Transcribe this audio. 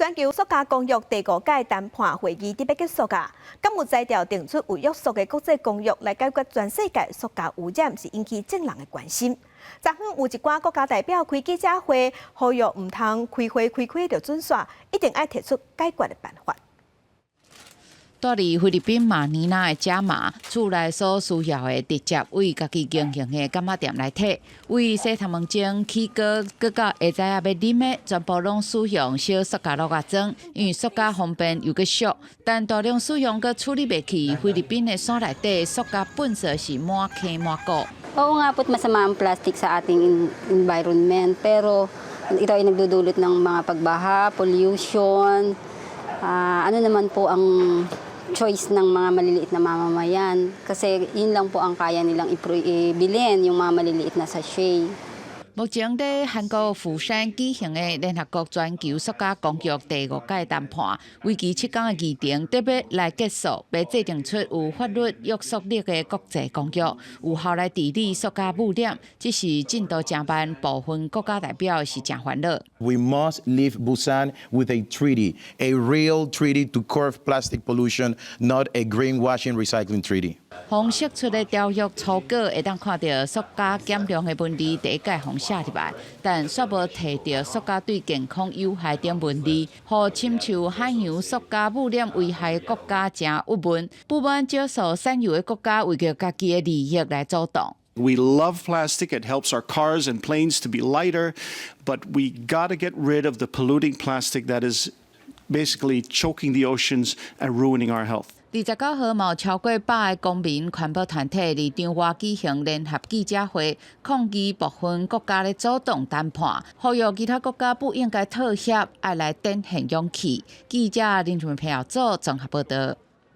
全球塑膠公約第五屆談判會議得欲結束啊！敢有才調定出有約束的國際公約來解決全世界塑膠污染，是引起眾人的關心。昨昏有一寡國家代表開記者會，呼籲毋通開會開開就準煞，一定愛提出解決的辦法。蹛佇菲律賓馬尼拉的遮麻，厝內所需要的直接為家己經營的柑仔店來提，為洗頭毛精、起膏，閣到下早仔欲啉的，全部攏使用小塑膠簍仔裝，因為塑膠方便又閣俗，但大量使用閣處理袂去，菲律賓的山內底塑膠糞埽是滿坑滿谷。 Oo nga po't masama ang plastic sa ating environment, pero ito ay nagdudulot ng mga pagbaha, pollution. Ano naman po ang choice ng mga maliliit na mamamayan kasi yun lang po ang kaya nilang ibilin, yung mga maliliit na sachet. 目前佇韓國釜山舉行的聯合國全球塑膠公約第五屆談判，為期7天的議程得欲來結束，欲制定出有法律約束力的國際公約，有效來治理塑膠污染。只是進度誠慢，部分國家代表是誠煩惱。 We must leave Busan with a treaty, a real treaty to curb plastic pollution, not a greenwashing recycling treaty. 予釋出的條約初稿會當看著塑膠減量的文字，第一屆予寫入來，但煞無提著塑膠對健康有害等問題，予深受海洋塑膠污染危害的國家誠鬱悶，不滿少數產油的國家為著家己的利益來阻擋。 We love plastic. It helps our cars and planes to be lighter, but we got to get rid of the polluting plastic that is basically choking the oceans and ruining our health. 29號，嘛有超過100個公民環保團體佇場外舉行聯合記者會，抗議部分國家咧阻擋談判，呼籲其他國家不應該妥協，愛來展現勇氣。記者林俊平做綜合報導。